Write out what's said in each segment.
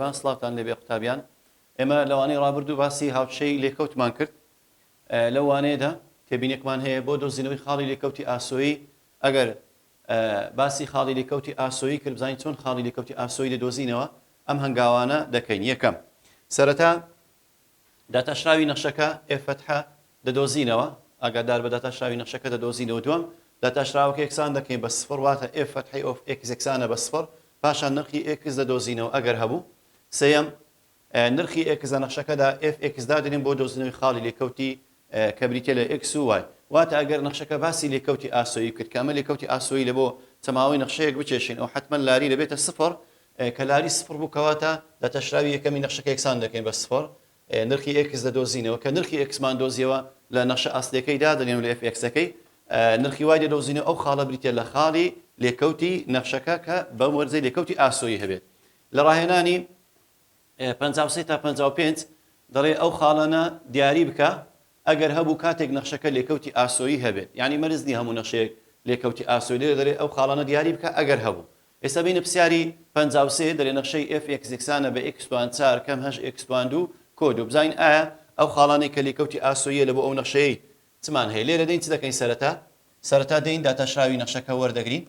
میهرەبان سڵاوتان لێبێ قوتابیان ئێمە لەوانەی ڕابردوو باسی هاوکێشەی لێکەوتمان کرد لەو وانەیەدا تێبینێکمان هەیە بۆ دۆزینەوەی خاڵی لێکەوتی ئاسۆیی ئەگەر باسی خاڵی لێکەوتی ئاسۆیی کرد بزانین چۆن خاڵی لێکەوتی ئاسۆیی دەدۆزینەوە ئەم هەنگاوانە دەکەین یەکەم سەرەتا داتاشراوی نەخشەکە، F فەتحە، دەدۆزینەوە، ئاگادار بە داتاشراوی نەخشەکە دەدۆزینەوە دووەم، داتاشراوەکە یەکسان دەکەین بە سفر واتە F فەتحەی of x یەکسانە بە سفر، پاشان نرخی x دەدۆزینەوە ئەگەر هەبوو. سێیەم، نرخی x لە نەخشەکەدا F x دادەنێین بۆ دۆزینەوەی خاڵی لێکەوتی کە بریتیە لە x و y. واتە ئەگەر نەخشەکە باسی لێکەوتی ئاسۆیی کرد کە ئەمە لێکەوتی ئاسۆیی لە بۆ چەماوەی نەخشەیەک بکێشین ئەو حەتمەن لاری دەبێتە سفر کە لاری سفر بوو کەواتە داتاشراوی یەکەمی نەخشەکە یەکسان دەکەین بە سفر نرخی x دەدۆزینەوە کە نرخی x مان دۆزیەوە لە نەخشە ئەسلیەکەی دادەنێن و لە F x ەکەی نرخی y دەدۆزینەوە ئەو خاڵە بریتە لە خاڵی لێکەوتی نەخشەکە کە بەم وەرزەی لێکەوتی ئاسۆیی هەبێت لە ڕاهێنانی 53 تا 55 دەڵێ ئەو خاڵانە دیاری بکە ئەگەر هەبوو کاتێک نەخشەکە لێکەوتی ئاسۆیی هەبێت یانی مەرج نیە هەموو نەخشەیەک لێکەوتی ئاسۆی لێرە دەرێ ئەو خاڵانە دیاری بکە ئەگەر هەبوو ئێستا بینە پرسیاری 53 دەرێ نەخشەی F x یەکسانە بە x توان چار کەم هەشت x توان دوو کۆ دوو بزانین ئایا ئەو خاڵانەی کە لێکەوتی ئاسۆییە لە بۆ ئەو نەخشەیەی چمان هەیە لێرە دێین چ دەکەین سەرەتا سەرەتا دێین داتاشراوی نەخشەکە وەردەگرین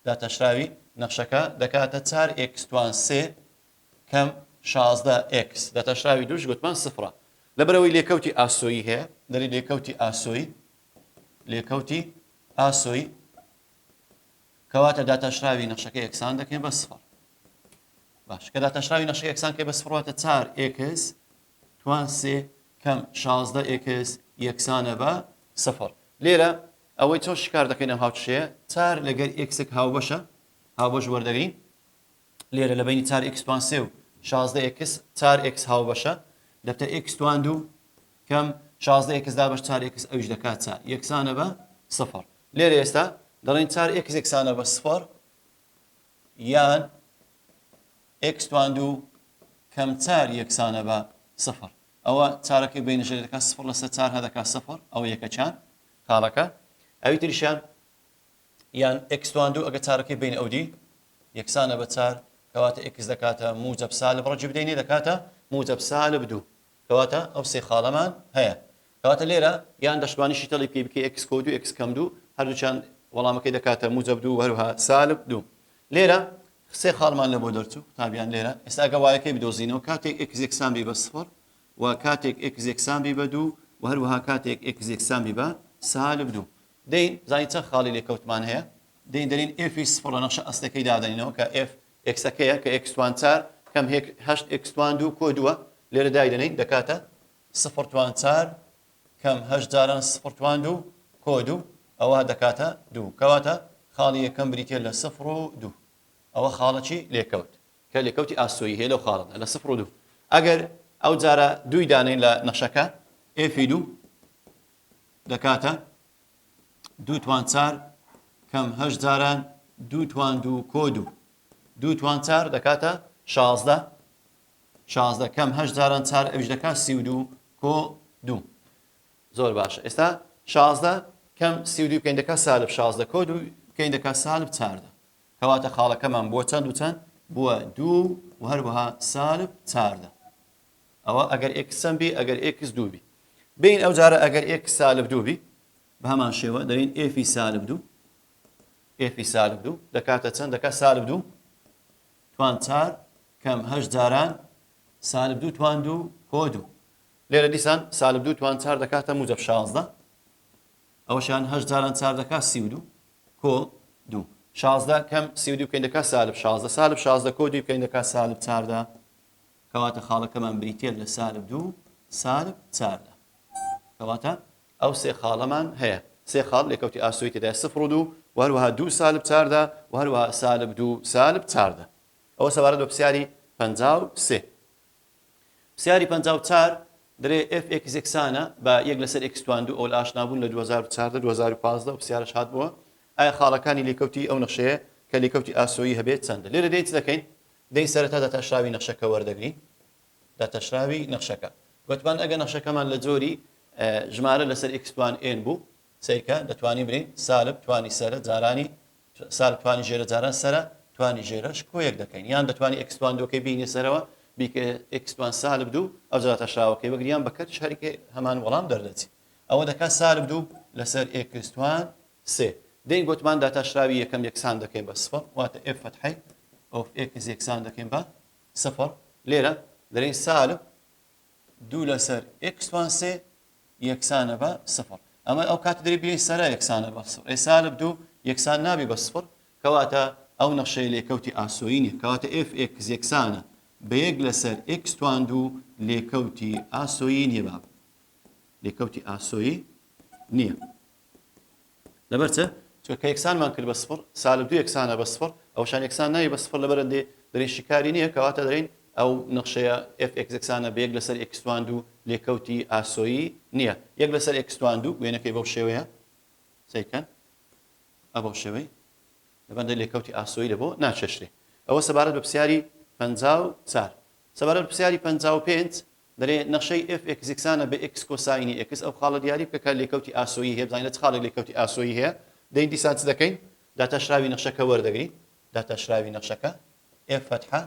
داتاشراوی نەخشەکە دەکاتە چار x توان سێ کەم 16 x داتاشراوی دووش گوتمان سفرە لەبەرئەوەی لێکەوتی ئاسۆیی هەیە دەری لێکەوتی ئاسۆیی لێکەوتی ئاسۆیی کەواتە داتاشراوی نەخشەکە یەکسان دەکەین بە سفر باش کە داتاشراوی نەخشەکە یەکسان کەی بە سفر واتە چار x توان سێ کەم 16 x یەکسانە بە سفر لێرە ئەوەی چۆن شکار دەکەین ئەم هاوکێشەیە چار لەگەر x ێک هاوبەشە هاوبەش وەردەگرین لێرە لە بەینی چار x توان سێ و 16 x چار x هاوبەشە دەبتە x توان دوو کەم 16 x دابەش چار x ئەویش دەکات چار یەکسانە بە سفر لێرە ئێستا دەڵێن چار x یەکسانە بە سفر یان x توان دوو کەم چار یەکسانە بە سفر ئەوە چارەکەی بینە ژێر دەکات سفر لەسەر چار هەدەکات سفر ئەوە یەکەچان خاڵەکە ئەوی تریشیان یان x توان دوو ئەگەر چارەکەی بین ئەودی یەکسانە بە چار کەواتە x دەکاتە موجەب سالب ڕەجی بدەینێ دەکاتە موجەب سالب دوو کەواتە ئەو سێ خاڵەمان هەیە کەواتە لێرە یان دەشتوانی شیتەڵی بکەی بکەی x کۆ دوو x کەم دوو هەردووچیان وەڵامەکەی دەکاتە موجەب دوو هەروها سالب دوو لێرە سێ خاڵمان لە بۆ دەرچوو قوتابیان لێرە ئێستا ئەگە y ەکەی بدۆزینەوە کاتێک x یەکسان بی بە سفر و کاتێک x یەکسان بی بە دوو و هەروەها کاتێک x یەکسان بی بە سالب دوو دەین زانین چەند خاڵی لێکەوتمان هەیە دەین دەرین F ی سفر لە نەخشە ئەسلەکەی دادەنینەوە کە F x ەکەیە کە x توان چار کەم هێک هەشت x توان دوو کۆ دووە لێرە دایدەنین دەکاتە سفر توان چار کەم هەشت جاران سفر توان دوو کۆ دوو ئەوە دەکاتە دوو کەواتە خاڵی یەکەم بریتە لە سفر و دوو ئەوە خاڵەکی لێکەوت کە لێکەوتی ئاسۆیی هەیە لەو خاڵەدا لە سفر و دوو ئەگەر ئەو جارە دووی دانین لە نەخشەکە F ی دوو دەکاتە دوو توان چار کەم هەشت جاران دوو توان دوو کۆ دوو دوو توان چار دەکاتە 16 16 کەم هەشت جاران چار ئەویش دەکات 32 کۆ دوو زۆر باشە ئێستا 16 کەم 32 بکەین دەکات سالب 16 کۆ دوو بکەین دەکات سالب 14 کەواتە خاڵەکەمان بووە چەند و چەند بووە دوو و هەروەها سالب 14 ئەوە ئەگەر x چەند بی ئەگەر x دوو بی بین ئەو جارە ئەگەر x سالب دوو بی بە هەمان شێوە دەرین F ی سالب دوو F ی سالب دوو دەکاتە چەند دەکات سالب دوو توان چار کەم هەشت جاران سالب دوو توان دوو کۆ دوو لێرە دیسان سالب دوو توان چار دەکاتە موجب شازدە ئەوەشان هەشت جاران چار دەکات 32 کۆ دوو شازدە کەم 32 بکەین دەکات سالب شازدە سالب شازدە کۆ دوو بکەین دەکات سالب چاردە کەواتە خاڵەکەمان بریتیە لە سالب دوو سالب چاردە کەواتە ئەو سێ خاڵەمان هەیە سێ خاڵ لێکەوتی ئاسۆی تێدایە سفر و دوو و هەروەها دوو سالب چاردە و هەروەها سالب دوو سالب چاردە ئەوە سەبارەت بە پرسیاری 53 پرسیاری 54 دەرێ F x یەکسانە بە یەک لەسەر x توان دوو ئەو لە ئاشنابوون لە 2014 2015 و پرسیارش هات بووە ئایا خاڵەکانی لێکەوتی ئەو نەخشەیە کە لێکەوتی ئاسۆیی هەبێت چەندە لێرە دێین چ دەکەین دێین سەرەتا داتاشراوی نەخشەکە وەردەگرین داتاشراوی نەخشەکە گوتمان ئەگەر نەخشەکەمان لە جۆری ژمارە لەسەر x توان n بوو سەیرکە دەتوانین برین سالب توانی سەرە جارانی سالب توانی ژێرە جاران سەرە توانی ژێرەش کۆ یەک دەکەین یان دەتوانی ئێکس توان دووەکەی بینە سەرەوە بیکە ئێکس توان سالب دوو ئەوجا داتاشراوەکەی بگری یان بە کەرتیش هەریکە هەمان وەڵام دەردەچی ئەوە دەکات سالب دوو لەسەر ئێکس توان سێ. دێین گۆتمان داتاشراوی یەکەم یەکسان دەکەین بە سفر واتە ئێف فەتحەی of ئێکس یەکسان دەکەین بە سفر لێرە دەرێین سالب دوو لەسەر ئێکس توان سێ یەکسانە بە سفر ئەمە ئەو کاتە دەرێ بێ سەرە یەکسانە بە سفر ئێ سالب دوو یەکسان نابی بە سفر کەواتە ئەو نەخشەی لێکەوتی ئاسۆیی نیە کەواتە ئێف ئێکس یەکسانە بە یەک لەسەر ئێکس توان دوو لێکەوتی ئاسۆیی نیە باب لێکەوتی ئاسۆیی نییە لەبەر چ؟ چونکە کە یەکسانمان کرد بە سفر، سالب دوو یەکسانە بە سفر، ئەوەشان یەکسان نابی بە سفر لەبەر ئەندێ دەرێین شیکاری نییە، کەواتە دەرێین ئەو نەخشەیە ئێف ئێکس یەکسانە بە یەک لەسەر ئێکس توان دوو لێکەوتی ئاسۆیی نییە. یەک لەسەر ئێکس توان دوو وێنەکەی بەو شێوەیە سەیر کەن ئە بەو شێوەی لەبەندە لێکەوتی ئاسۆیی لە بۆ ناچێشرێ. ئەوە سەبارەت بە پرسیاری 54. سەبارەت بە پرسیاری 55 دەرێ نەخشەی ئێف ئێکس یەکسانە بە ئێکس کۆساینی ئێکس، ئەو خاڵە دیاری بکە کە لێکەوتی ئاسۆیی هەیە، بزانین لە چ خاڵێک لێکەوتی ئاسۆیی هەیە، دێین دیسان چ دەکەین؟ داتاشراوی نەخشەکە وەردەگرین، داتاشراوی نەخشەکە، ئێف فەتحە،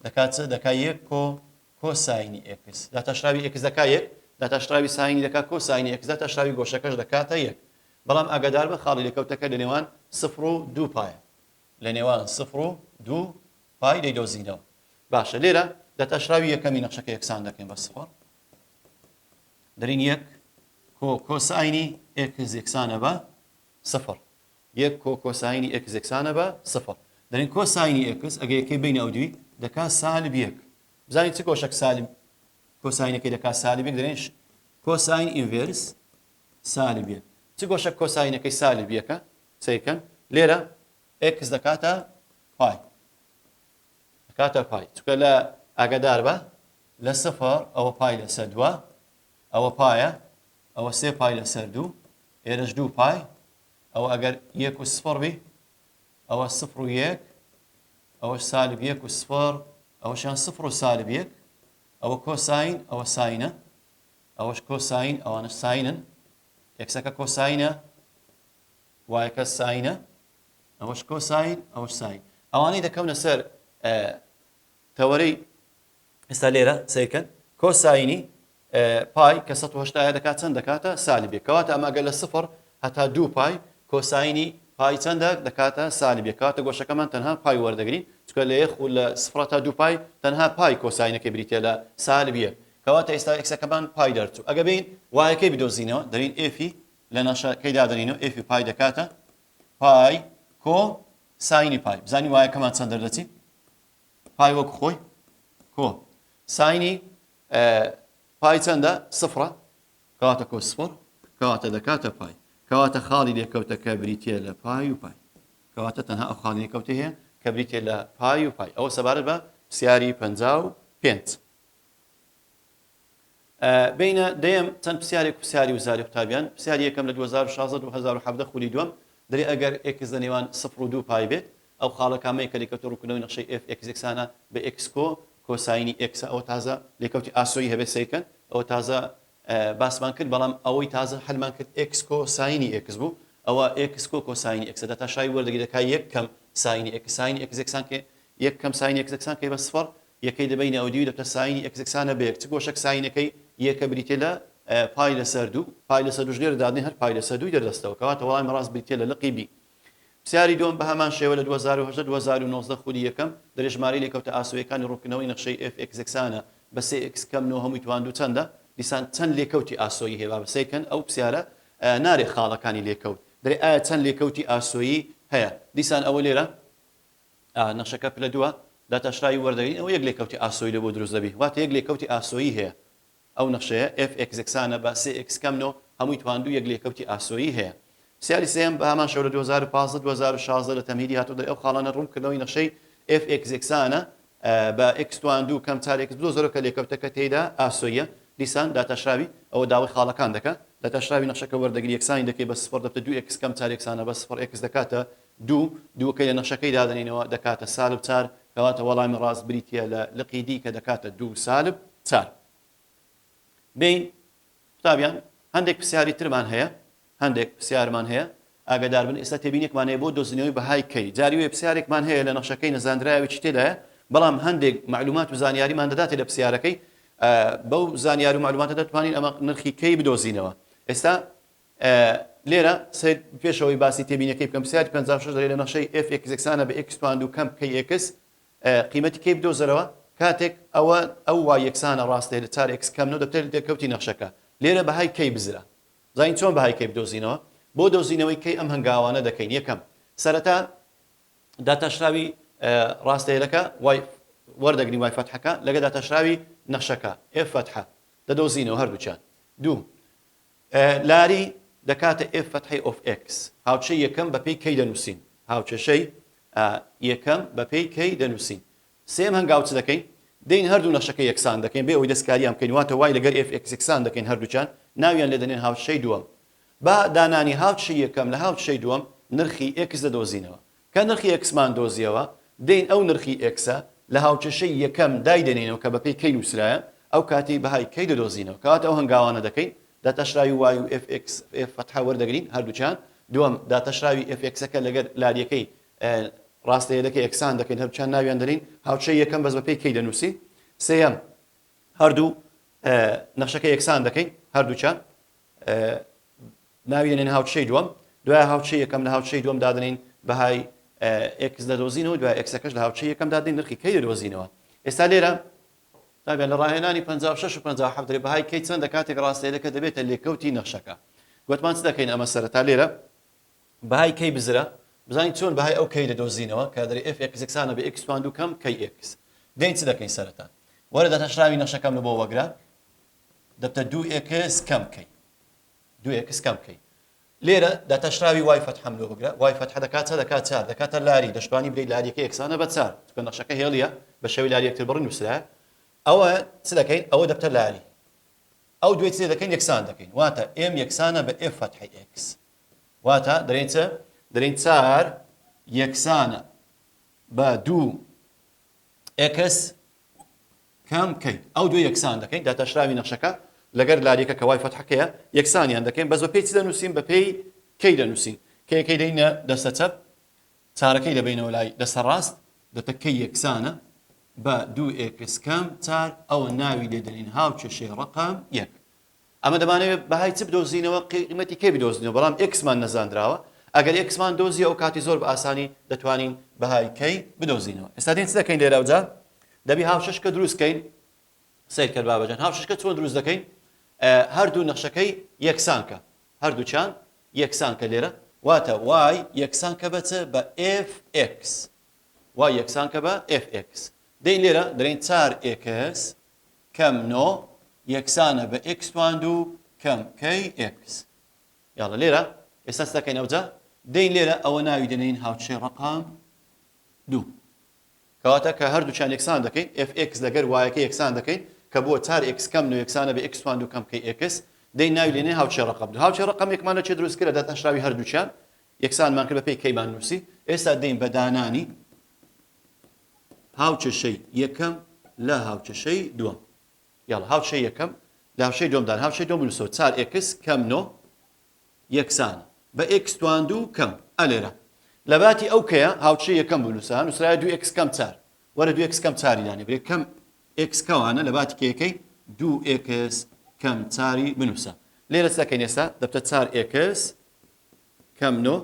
دەکات چ؟ دەکا یەک کۆ کۆساینی ئێکس، داتاشراوی ئێکس دەکا یەک، داتاشراوی ساینی دەکا کۆساینی ئێکس، داتاشراوی گۆشەکەش دەکاتە یەک. بەڵام ئاگاداربە خاڵی لێکەوتەکە لە نێوان سفر و دوو پایە. لە نێوان سفر و دوو پای دەیدۆزینەوە. باشە لێرە داتاشراوی یەکەمی نەخشەکە یەکسان دەکەین بە سفر. دەرین یەک کۆ کۆساینی ئێکس یەکسانە بە سفر. یەک کۆ کۆساینی ئێکس یەکسانە بە سفر. دەرین کۆساینی ئێکس ئەگە یەکەی بینە ئەو دوی دەکا سالب یەک. بزانین چ گۆشەک سالب کۆساینەکەی دەکا سالب یەک دەرێن کۆساین inverse سالب یەک. چ گۆشەک کۆساینەکەی سالب یەکە؟ سەیرکەن لێرە ئێکس دەکاتە پای دەکاتە پای چونکە لە ئاگادار بە لە سفر ئەوە پای لەسەر دووە ئەوە پایە ئەوە سێ پای لەسەر دوو ئێرەش دوو پای ئەوە ئەگەر یەک و سفر بی ئەوە سفر و یەک ئەوەش سالب یەک و سفر ئەوەشیان سفر و سالب یەک ئەوە کۆساین ئەوە ساینە ئەوەش کۆساین ئەوانش ساینن ئێکسەکە کۆساینە وایەکە ساینە ئەوەش کۆساین ئەوەش ساین ئەوانەی دەکەونە سەر تەوەرەی ئێستا لێرە سەیرکەن کۆساینی پای کە 1970 دەکات چەند دەکاتە سالب یەک کەواتە ئەمە ئەگەر لە سفر هەتا دوو پای کۆساینی پای چەندە دەکاتە سالب یەک کەواتە گۆشەکەمان تەنها پای وەردەگرین چونکە لە یەک و لە سفر تا دوو پای تەنها پای کۆساینەکەی بریتە لە سالب یەک کەواتە ئێستا ئێکسەکەمان پای دەرچوو ئەگە بین وایەکەی بدۆزینەوە دەرین ئێفی لە نەخشەکەی دادەنین و ئێفی پای دەکاتە پای کۆ ساینی پای بزانین وایەکەمان چەند دەردەچی پای وەک خۆی کۆ ساینی پای چەندە سفرە کەواتە کۆ سفر کەواتە دەکاتە پای کەواتە خاڵی لێکەوتەکە بریتە لە پای و پای کەواتە تەنها ئەو خاڵی لێکەوتە هەیە کە بریتە لە پای و پای ئەوە سەبارەت بە پرسیاری 55 بینە دەیەم چەند پرسیارێک پرسیاری وزاری قوتابیان پرسیاری یەکەم لە 2016 2017 خولی دووەم دەرێ ئەگەر ئێکس لە نێوان سفر و دوو پای بێت ئەو خاڵە کامەیە کە لێکەوتی ڕوونکردنەوەی نەخشەی ئێف ئێکس یەکسانە بە ئێکس کۆ کۆساینی ئێکسە ئەوە تازە لێکەوتی ئاسۆیی هەبێت سەیرکەن ئەوە تازە باسمان کرد بەڵام ئەوەی تازە حلمان کرد ئێکس کۆ ساینی ئێکس بوو ئەوە ئێکس کۆ کۆساینی ئێکسە داتاشراوی وەردەگری دەکا یەک کەم ساینی ئێکس ساینی ئێکس یەکسان کێ یەک کەم ساینی ئێکس یەکسان کەی بە سفر یەکەی دەبەینە ئەودیوی دەبتە ساینی ئێکس یەکسانە بە یەک چ گۆشەک ساینەکەی یەکە بریتیە لە پای لەسەر دوو پای لەسەر دووش لێرە دادنێ هەر پای لەسەر دووی دەردەستەوە کەواتە وەڵامی ڕاست بریتیە لە لقی بی پرسیاری دووەم بە هەمان شێوە لە 2018 2019 خولی یەکەم دەرێ ژمارەی لێکەوتە ئاسۆیەکانی ڕوونکردنەوەی نەخشەی ئێف ئێکس یەکسانە بە سێ ئێکس کەم نۆ هەمووی توان دوو چەندە دیسان چەند لێکەوتی ئاسۆیی هەیە با سەیرکەن ئەو پرسیارە نارێ خاڵەکانی لێکەوت دەرێ ئایا چەند لێکەوتی ئاسۆیی هەیە دیسان ئەوە لێرە نەخشەکە پلە دووە داتاشراوی وەردەگرین ئەوە یەک لێکەوتی ئاسۆیی لە بۆ دروست دەبی واتە یەک لێکەوتی ئاسۆیی هەیە ئەو نەخشەیە ئێف ئێکس یەکسانە بە سێ ئێکس کەم نۆ هەمووی توان دوو یەک لێکەوتی ئاسۆیی هەیە پرسیاری سێیەم بە هەمان شێوە لە 2015 2016 لە تەمهیدی هاتووە دەڵێ ئەو خاڵانە ڕوونکردنەوەی نەخشەی ئێف ئێکس یەکسانە بە ئێکس توان دوو کەم چار ئێکس بدۆزەرەوە کە لێکەوتەکە تێیدا ئاسۆییە دیسان داتاشراوی ئەوە داوای خاڵەکان دەکا داتاشراوی نەخشەکە وەردەگری یەکسانی دەکەی بە سفر دەبتە دوو ئێکس کەم چار یەکسانە بە سفر ئێکس دەکاتە دوو، دووەکەی لە نەخشەکەی دادەنێینەوە دەکاتە سالب چار، کەواتە وەڵامی ڕاست بریتییە لە لقی دی کە دەکاتە دوو سالب چار. بێین قوتابیان هەندێک پرسیاری ترمان هەیە، هەندێک پرسیارمان هەیە. ئاگادار بن ئێستا تێبینێکمان هەیە بۆ دۆزینەوەی بەهای K جاری وێ پرسیارێکمان هەیە لە نەخشەکەی نەزاندراوێکی تێدایە بەڵام هەندێک مەعلومات و زانیاریمان دەداتێ لە پرسیارەکەی بەو زانیاری و مەعلوماتە دەتوانین ئەمە نرخی K بدۆزینەوە ئێستا لێرە سەیر پێشەوەی باسی تێبینەکەی بکەم پرسیاری 56 دەرێ لە نەخشەی f x یەکسانە بە x توان دوو کەم K x قیمەتی K بدۆزەرەوە کاتێک ئەوە ئەو y یەکسانە ڕاستەیە لە چار x کەم نۆ دەبتە لێکەوتی نەخشەکە لێرە بەهای K بزرە زانین چۆن بەهای K بدۆزینەوە؟ بۆ دۆزینەوەی K ئەم هەنگاوانە دەکەین، یەکەم، سەرەتا داتاشراوی ڕاستەیەلەکە y وەردەگرین y فەتحەکە لەگە داتاشراوی نەخشەکە f فەتحە دەدۆزینەوە هەردووکیان. دوو، لاری دەکاتە f فەتحەی of x هاوکێشەی یەکەم بەپێی K دەنووسین هاوکێشەی یەکەم بەپێی K دەنووسین. سێیەم هەنگاو چ دەکەین؟ دێین هەردوو نەخشەکە یەکسان دەکەین بێ ئەوەی دەستکاریان بکەین واتە y لەگەر f x یەکسان دەکەین هەردووکیان ناویان لێ دەنێن هاوکێشەی دووەم. بە دانانی هاوکێشەی یەکەم لە هاوکێشەی دووەم نرخی x دەدۆزینەوە. کە نرخی x مان دۆزیەوە دێین ئەو نرخی x ە لە هاوکێشەی یەکەم دایدەنێینەوە کە بەپێی K نووسرایە ئەو کاتەی بەهای K دەدۆزینەوە. کەواتە ئەو هەنگاوانە دەکەین داتاشراوی y و f x f فەتحە وەردەگرین هەردووکیان. دووەم داتاشراوی f x ەکە لەگەر لاریەکەی ڕاستەیەلەکە یەکسان دەکەین هەردووکیان ناویان دەنێین هاوکێشەی یەکەم بەس بەپێی K دەنووسین سێیەم هەردوو نەخشەکە یەکسان دەکەین هەردووکیان ناوی دەنێن هاوکێشەی دووەم دوای هاوکێشەی یەکەم لە هاوکێشەی دووەم دادەنین بەهای x دەدۆزینەوە دوای x ەکەش لە هاوکێشەی یەکەم دادەنین نرخی K دەدۆزینەوە ئێستا لێرە تابیان لە ڕاهێنانی 56 و 57 دەرێ بەهای K چەندە کاتێک ڕاستەیەلەکە دەبێتە لێکەوتی نەخشەکە گوتمان چ دەکەین ئەمە سەرەتا لێرە بەهای K بزرە بزانین چۆن بەهای ئەو K دەدۆزینەوە کە دەرێ f x یەکسانە بە x توان دوو کەم K x دێین چ دەکەین سەرەتا وەرە داتاشراوی نەخشەکەم لە بۆ وەگرە دەبتە دوو x کەم K دوو x کەم K لێرە داتاشراوی y فەتحەم لۆ بگرە y فەتحە دەکات چە دەکات چار دەکاتە لاری دەشتوانی بری لاریەکە یەکسانە بە چار چونکە نەخشەکە هێڵیە بە شێوەی لاری یەکتر بڕی نووسرایە ئەوە چ دەکەین ئەوە دەبتە لاری ئەو دوێ چ دەکەین یەکسان دەکەین واتە m یەکسانە بە f فەتحی x واتە دەرێین چ؟ دەرێین چار یەکسانە بە دوو x کەم K ئەو دوو یەکسان دەکەین داتاشراوی نەخشەکە لەگەر لاریەکە کە y فەتحەکەیە یەکسانیان دەکەین بەس بە پێی چ دەنووسین بە پێی K دەنووسین K یەکەی دەینە دەستە چەپ چارەکەی دەبینەوە لای دەستە ڕاست دەتە K یەکسانە بە دوو x کەم چار ئەوە ناوی لێ دەنین هاوکێشەی ڕەقەم یەک ئەمە دەمانەوێت بەهای چ بدۆزینەوە قیمەتی K بدۆزینەوە بەڵام x مان نەزاندراوە ئەگەر x مان دۆزیە ئەو کاتی زۆر بە ئاسانی دەتوانین بەهای K بدۆزینەوە ئێستا دێن چ دەکەین لێرە ئەوجا دەبی هاوشەشکە دروست کەین سەیرکەن بابەجان هاوشەشکە چۆن دروست دەکەین هەردوو نەخشەکەی یەکسان کە هەردووچان یەکسان کە لێرە واتە y یەکسان کە بە چ بە fx y یەکسان کە بە fx دەین لێرە دەرێن 4 x کەم نۆ یەکسانە بە x توان دوو کەم K x. یاڵە لێرە ئێستا چ دەکەین ئەوجا دێین لێرە ئەوە ناوی دەنێین هاوکێشەی ڕەقەم دوو کەواتە کە هەردووکیان یەکسان دەکەین f x لەگەر y ەکە یەکسان دەکەین کە بووە چار x کەم نۆ یەکسانە بە x توان دوو کەم K x دێین ناوی لێنێ هاوکێشەی ڕەقەم دوو هاوکێشەی ڕەقەم یەکمان لە چێ دروست کرد لە داتاشراوی هەردووکیان یەکسانمان کرد بە پێی K مان نووسی ئێستا دێین بە دانانی هاوکێشەی یەکەم لە هاوکێشەی دووەم. یاڵا هاوکێشەی یەکەم لە هاوکێشەی دووەم دان هاوکێشەی دووەم بنووسەوە چار x کەم نۆ یەکسانە بە x توان دوو کەم ئە لێرە لە باتی ئەو K یە هاوکێشەی یەکەم بنووسە نووسرایە دوو x کەم چار وەرە دوو x کەم چاری دانێ برێ کەم x کەوانە لە باتی K یەکەی دوو x کەم چاری بنووسە لێرە چ دەکەین ئێستا دەبتە چار x کەم نۆ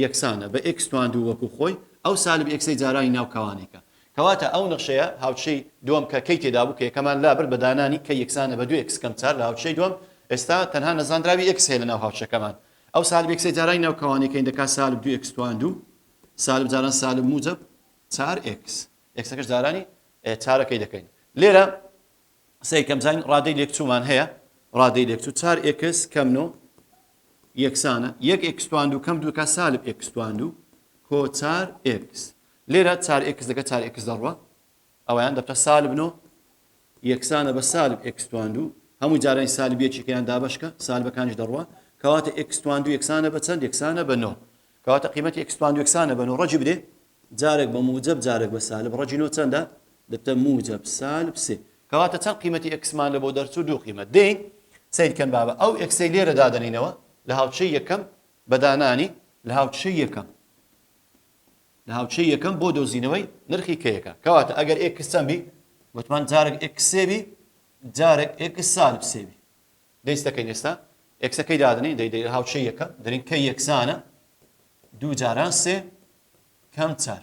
یەکسانە بە x توان دوو وەکو خۆی، ئەو سالب x ەی جارانی ناو کەوانێکە. کەواتە ئەو نەخشەیە هاوکێشەی دووەم کە K تێدا بوو کە یەکەمان لابرد بە دانانی K یەکسانە بە دوو x کەم چار لە هاوکێشەی دووەم، ئێستا تەنها نەزاندراوی x هەیە لە ناو هاوکێشەکەمان. ئەو سالب x ەی جارانی ناو کەوانێکەین دەکات سالب دوو x توان دوو سالب جاران سالب موجەب چار x. x ەکەش جارانی چارەکەی دەکەین. لێرە سەیرکەم بزانین ڕادەی لێکچوومان هەیە ڕادەی لێکچوو چار x کەم نۆ یەکسانە یەک x توان دوو کەم دووکە سالب x توان دوو کۆ چار x لێرە چار x دەکە چار x دەڕوە ئەویان دەبتە سالب نۆ یەکسانە بە سالب x توان دوو هەموو جارانی سالب یەکێکیان دابەشکە سالبەکانیش دەڕوە کەواتە x توان دوو یەکسانە بە چەند یەکسانە بە نۆ کەواتە قیمەتی x توان دوو یەکسانە بە نۆ ڕەجی بدێ جارێک بە موجەب جارێک بە سالب ڕەجی نۆ چەندە؟ دەبتە موجەب سالب سێ. کەواتە چەند قیمەتی x مان لە بۆ دەرچوو؟ دوو قیمەت. دێین سەیر کەن بابە ئەو x ەی لێرە دادەنینەوە لە هاوکێشەی یەکەم بە دانانی. لە هاوکێشەی یەکەم لە هاوکێشەی یەکەم بۆ دۆزینەوەی نرخی k یەکە. کەواتە ئەگەر x چەند بی؟ گوتمان جارێک x سێ بی جارێک x سالب سێ بی. دەیست دەکەین ئێستا x ەکەی دادەنێین دەی دەی هاوکێشەی یەکەم دەرین k یەکسانە دوو جاران سێ کەم چار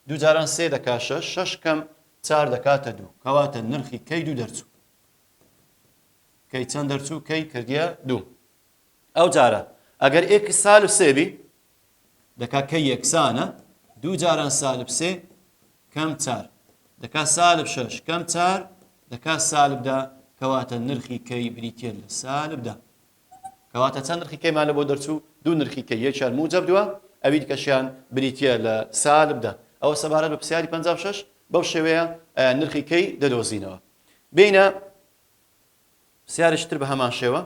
دوو جاران سێ دەکا شەش شەش کەم چار دەکاتە دوو کەواتە نرخی k دوو دەرچوو k چەند دەرچوو k کردیە دوو ئەو جارە ئەگەر x سالب سێ بی دەکا k یەکسانە دوو جاران سالب سێ کەم چار دەکا سالب شەش کەم چار دەکا سالب دە کەواتە نرخی k بریتە لە سالب دە کەواتە چەند نرخی k مان لە بۆ دەرچوو دوو نرخی k یەکیان موجب دووە ئەوی دیکەشیان بریتە لە سالب دە ئەوە سەبارەت بە پرسیاری 56 بەو شێوەیە نرخی k دەدۆزینەوە بینە پرسیارێکی تر بە هەمان شێوە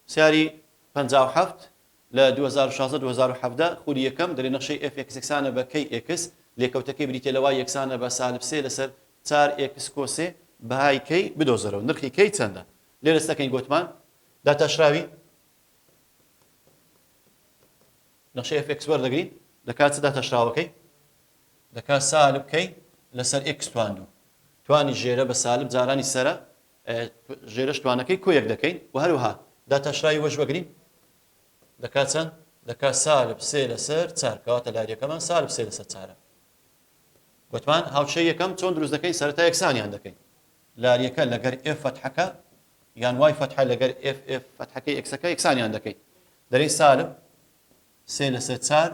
پرسیاری 57 لە 2016 2017 خولی یەکەم دەرێ نەخشەی f x یەکسانە بە k x لێکەوتەکەی بریتە لە y یەکسانە بە سالب سێ لەسەر چار x کۆ سێ بەهای k بدۆزەرەوە نرخی k چەندە لێرە سەکەین گۆتمان داتاشراوی نەخشەی f x وەردەگرین دەکات چ داتاشراوەکەی دەکات سالب k لەسەر x توان دوو توانی ژێرە بە سالب جارانی سەرە ژێرەش توانەکەی کۆیەک دەکەین و هەروەها داتاشراوی وەش بەگرین دەکات چەند دەکات سالب سێ لەسەر چار کەواتە لاریەکەمان سالب سێ لەسەر چارە گوتمان هاوشەی یەکەم چۆن دروست دەکەین سەرەتا یەکسانیان دەکەین لاریەکە لەگەر f فەتحەکە یان y فەتحە لەگەر f f فەتحەکەی x ەکە یەکسانیان دەکەین دەرێی سالب سێ لەسەر چار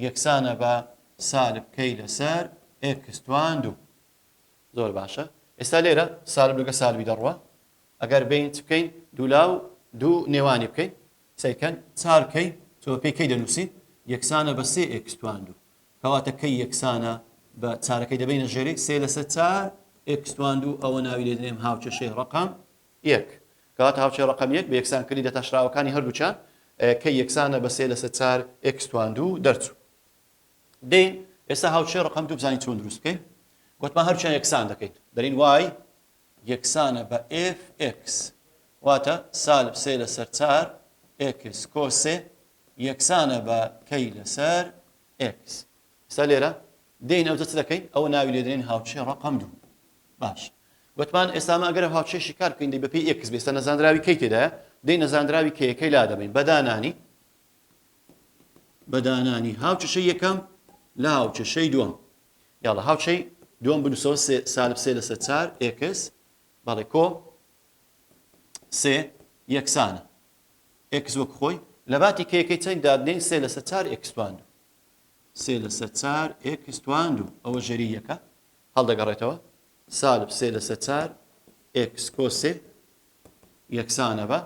یەکسانە بە سالب k لەسەر x توان دوو. زۆر باشە ئێستا لێرە سالب لەگە سالبی دەڕوا ئەگەر بین چ بکەین دوولا و دوو نێوانی بکەین سەیرکەن چار k تۆ پێی k دەنووسی یەکسانە بە سێ x توان دوو کەواتە k یەکسانە بە چارەکەی دەبینە ژێری سێ لەسەر چار x توان دوو ئەوە ناوی لێ دەنێم هاوکێشەی ڕەقەم یەک. کەواتە هاوکێشەی ڕەقەم یەک بە یەکسانکردنی داتاشراوەکانی هەردووکیان k یەکسانە بە سێ لەسەر چار x توان دوو دەرچوو. دێین ئێستا هاوکێشەی ڕەقەم دوو بزانین چۆن دروست بکەین. گوتمان هەردووکیان یەکسان دەکەین. دەرین y یەکسانە بە f x واتە سالب سێ لەسەر چار x کۆ سێ یەکسانە بە k لەسەر x. ئێستا لێرە دێین ئەوجە چ دەکەین؟ ئەوە ناوی لێ دەنێین هاوکێشەی ڕەقەم دوو. باش گوتمان ئێستا ئەمە ئەگەر هاوکێشەی شیکار بکەین دەی بەپێی x بێ ئێستا نەزانراوی k تێدایە دەی نەزانراوی k یەکەی لا دەبەین بە دانانی بە دانانی هاوکێشەی یەکەم لە هاوکێشەی دووەم یاڵا هاوکێشەی دووەم بنووسەوە سێ سالب سێ لەسەر چار x بەڵێ کۆ سێ یەکسانە x وەک خۆی لە باتی k یەکەی چەند دادنێین سێ لەسەر چار x توان دوو سێ لەسەر چار x توان دوو ئەوە ژێری یەکە هەڵدەگەڕێتەوە سالب سێ لەسەر چار x کۆ سێ یەکسانە بە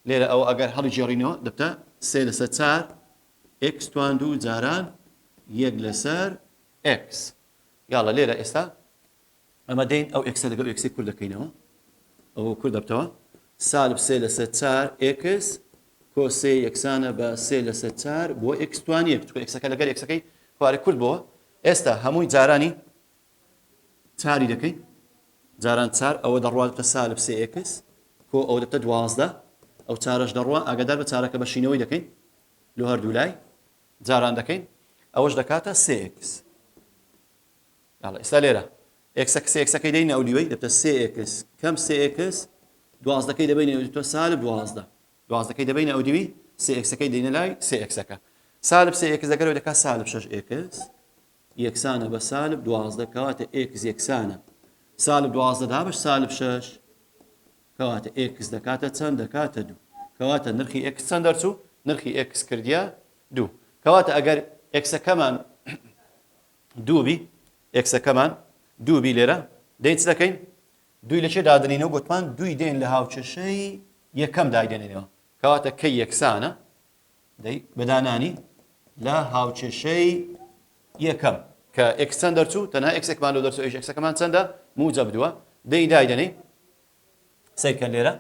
لێرە ئەوە ئەگەر هەڵی گێڕینەوە دەبتە سێ لەسەر چار x توان دوو جاران یەک لەسەر x یاڵە لێرە ئێستا ئەمە دێین ئەو x ە لەگەڵ x ی کورت دەکەینەوە ئەوە کورت دەبتەوە سالب سێ لەسەر چار x کۆ سێ یەکسانە بە سێ لەسەر چار بۆ x توان یەک چونکە x ەکە لەگەر x ەکەی خوارێ کورت بۆوە ئێستا هەمووی جارانی چاری دەکەین جاران چار ئەوە دەڕواتە سالب سێ x کۆ ئەو دەبتە 12 ئەو چارەش دەڕوا ئاگادار بە چارەکە بەشینەوەی دەکەین لۆ هەردوو لای جاران دەکەین ئەوەش دەکاتە سێ x یاڵا ئێستا لێرە x ەکە سێ x ەکەی دەینە ئەو دیوەی دەبتە سێ x کەم سێ x دوازدەکەی دەبینە ئەو تۆ سالب دوازدە دوازدەکەی دەبینە ئەو دیوی سێ x ەکەی دەینە لای سێ x ەکە سالب سێ x دەگەرەوە دەکات سالب شەش x یەکسانە بە سالب دوازدە کەواتە x یەکسانە سالب دوازدە دابش سالب شەش کەواتە x دەکاتە چەند دەکاتە دوو کەواتە نرخی x چەند دەرچوو نرخی x کردیا دوو کەواتە ئەگەر x ەکەمان دوو بی x ەکەمان دوو بی لێرە دێین چ دەکەین دووی لە چێ دادنینەوە گوتمان دووی دێن لە هاوکێشەی یەکەم دایدێنینەوە کەواتە k یەکسانە دەی بەدانانی لە هاوکێشەی یەکەم کە x چەند دەرچوو تەنها x ێکمان لۆ دەرچوو ئەویش x ەکەمان چەندە موجەب دووە دەی دایدەنێ سەیرکەن لێرە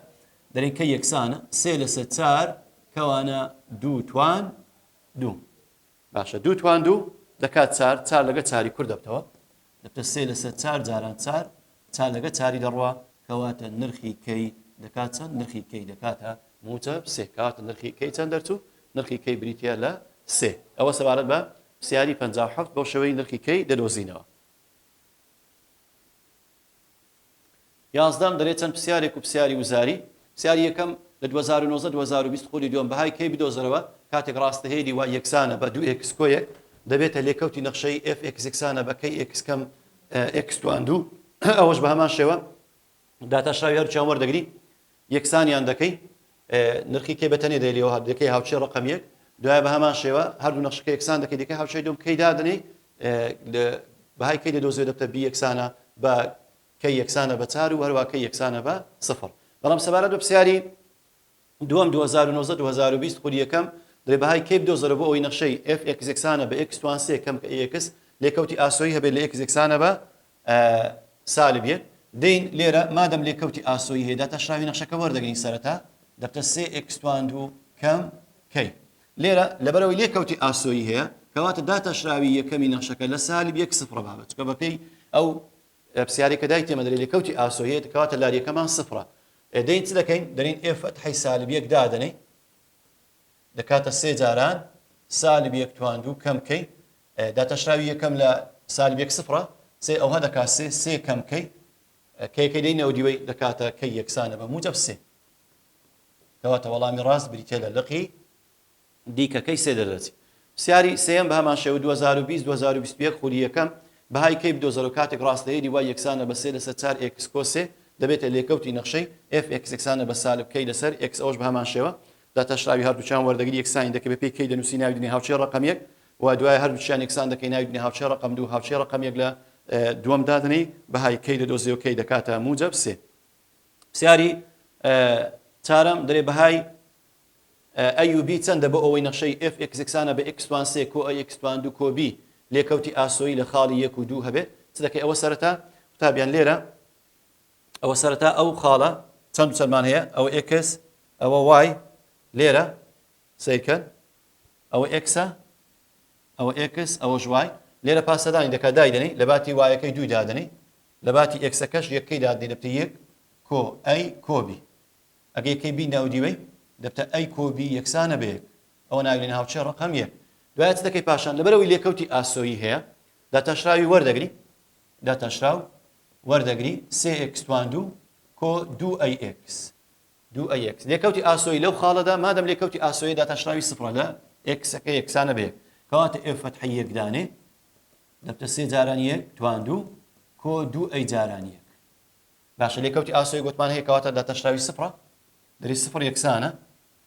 دەرێن k یەکسانە سێ لەسەر چار کەوانە دوو توان دوو باشە دوو توان دوو دەکات چار، چار لەگە چاری کورت دەبتەوە دەبتە سێ لەسەر چار جاران چار، چار لەگە چاری دەڕوا کەواتە نرخی k دەکات چەند؟ نرخی k دەکاتە موجەب سێ کەواتە نرخی k چەند دەرچوو؟ نرخی K بریتییە لە سێ. ئەوە سەبارەت بە پرسیاری 57 بەو شێوەی نرخی K دەدۆزینەوە. یازدەم، دەرێ چەند پرسیارێک و پرسیاری وزاری. پرسیاری یەکەم، لە 2019 2020 خولی دووەم بەهای K بدۆزەرەوە کاتێک ڕاستەهێلی y یەکسانە بە دوو x کۆ یەک دەبێتە لێکەوتی نەخشەی f x یەکسانە بە K x کەم x توان دوو ئەوەش بە هەمان شێوە داتاشراوی هەردووکیان وەردەگری یەکسانیان دەکەی نرخی K بەتەنێ دەیلیەوە دەکەی هاوچێ ڕقم یەک دوای بە هەمان شێوە هەردوو نەخشەکە یەکسان دەکەی دەکەی هاوچەی دوم K دادەنێی بەهای K دەدۆزێ دەبتە B یەکسانە بە K یەکسانە بە چار و هەروە K یەکسانە بە سفر بەڵام سەبارەت بە پرسیاری دووەم 2019 2020 خولی یەکەم دەێ بەهای K بدۆزەرە بۆ ئەوەی نەخشەی f x یەکسانە بە x توان سێ کەم K x لێکەوتی ئاسۆیی هەبێت لە x یەکسانە بە سالب یەک دێین لێرە مادەم لێکەوتی ئاسۆیی هەیە داتاشراوی نەخشەکە وەردەگرین سەرەتا دەبتە سێ x توان دوو کەم K لێرە لەبەرەوەی لێکەوتی ئاسۆیی هەیە کەواتە داتاشراوی یەکەمی نەخشەکە لە سالب یەک سفرە بابە چکە بەپێی ئەو پرسیارێک کە دای تێمە دەرێ لێکەوتی ئاسۆیی هەیە کەواتە لاریەکەمان سفرە دەین چ دەکەین دەرین f فەتحەی سالب یەک دادەنێی دەکاتە سێ جاران سالب یەک توان دوو کەم K داتاشراوی یەکەم لە سالب یەک سفرە سێ ئەوها دەکات سێ سێ کەم K K یەکەی دەینە ئەو دیوەی دەکاتە K یەکسانە بە موجب سێ کەواتە وەڵامی ڕاست بریتە لە لقی D کە K سێ دەردەچی. پرسیاری سێیەم بەهەمان شێوە 2020 2021 خولی یەکەم بەهای K بدۆزەرەوە کاتێک ڕاستەهێلی y یەکسانە بە سێ لەسەر چار x کۆ سێ دەبێتە لێکەوتی نەخشەی f x یەکسانە بە سالب K لەسەر x ئەوەش بەهەمان شێوە داتاشراوی هەردووکیان وەردەگری یەکسانی دەکەی بەپێی K دەنووسی ناوی دنی هاوچێ ڕەقەم یەک و دوای هەردووکیان یەکسان دەکەی ناوی دنی هاوچێ ڕەقەم دوو هاوچێ ڕەقەم یەک لە دووەم دادەنێی بەهای K دەدۆزیەوە K دەکاتە موجب سێ. پرسیاری چارەم دەرێ بەهای A و B چەندە بۆ ئەوەی نەخشەی f x یەکسانە بە x توان سێ کۆ A x توان دوو کۆ B لێکەوتی ئاسۆیی لە خاڵی یەک و دوو هەبێت چ دەکەی ئەوە سەرەتا قوتابیان لێرە ئەوە سەرەتا ئەو خاڵە چەند و چەندمان هەیە ئەوە x ئەوە y لێرە سەیرکەن ئەوە x ە ئەوە x ئەوەش y لێرە پاسەدانی دەکات دایدەنەی لە باتی y ەکەی دووی دادەنەی لە باتی x ەکەش یەکەی دادنی دەبتە یەک کۆ A کۆ B ئەگە یەکەی B ناودیوەی دەبتە A کۆ B یەکسانە بە یەک ئەوە ناوی لێنێ هاوچێ ڕەقەم یەک دوای چ دەکەی پاشان لەبەرەوەی لێکەوتی ئاسۆیی هەیە داتاشراوی وەردەگری داتاشراو وەردەگری سێ x توان دوو کۆ دوو A x دوو A x لێکەوتی ئاسۆیی لەو خاڵەدا مادەم لێکەوتی ئاسۆیی داتاشراوی سفرە لە x ەکە یەکسانە بە یەک کەواتە f فەتحەی یەک دانێ دەبتە سێ جاران یەک توان دوو کۆ دوو A جاران یەک باشە لێکەوتی ئاسۆی گوتمان هەیە کەواتە داتاشراوی سفرە دەری سفر یەکسانە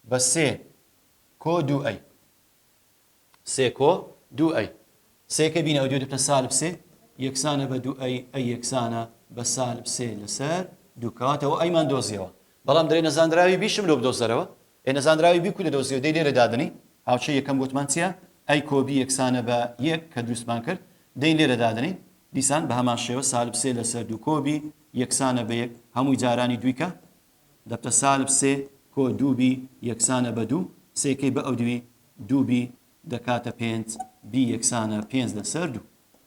بە سێ کۆ دوو A سێ کۆ دوو A سێکە بینە ئەو دوو دەبتە سالب سێ یەکسانە بە دوو A A یەکسانە بە سالب سێ لەسەر دوو کەواتەوە A مان دۆزیەوە بەڵام دەرێ نەزاندراوی B شم لۆ بدۆزەرەوە ئێ نەزاندراوی B کو دەدۆزیەوە دەی لێرە دادەنێی هاوچەی یەکەم گوتمان چییە A کۆ B یەکسانە بە یەک کە دروستمان کرد دەی لێرە دادەنێی دیسان بە هەمان شێوە سالب سێ لەسەر دوو کۆ B یەکسانە بە یەک هەمووی جارانی دووی کە دەبتە سالب سێ کۆ دوو B یەکسانە بە دوو سێکەی بە ئەو دووی دوو B دەکاتە پێنج B یەکسانە پێنج لەسەر دوو.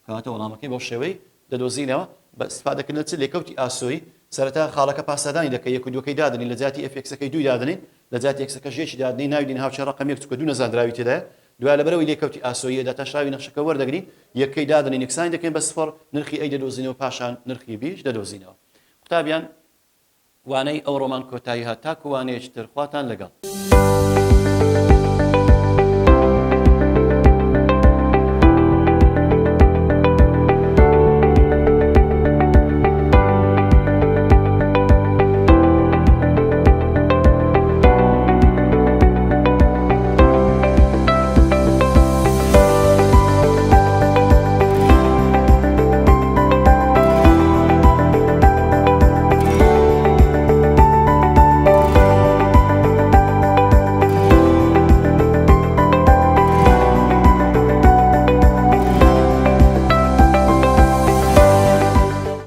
کەواتە وەڵامەکەی بەو شێوەی دەدۆزینەوە بە ئیستفادەکردن لە چ لێکەوتی ئاسۆیی سەرەتا خاڵەکە پاسادانی دەکەی یەک و دووەکەی دادەنین لە جیاتی f x ەکەی دووی دادەنین لە جیاتی x ەکەش یەکی دادەنین ناوی دێنین هاوچێ ڕەقەم یەک چونکە دوو نەزاندراوی تێدایە دوای لەبەرئەوەی لێکەوتی ئاسۆییە داتاشراوی نەخشەکە وەردەگرین یەکەی دادەنین یەکسانی دەکەین بە سفر نرخی A دەدۆزینەوە پاشان نرخی B ش دەدۆزینەوە قوتابیان وانەی ئەوڕۆمان کۆتایی هات تاکو وانەیەکی تر خواتان لەگەڵ.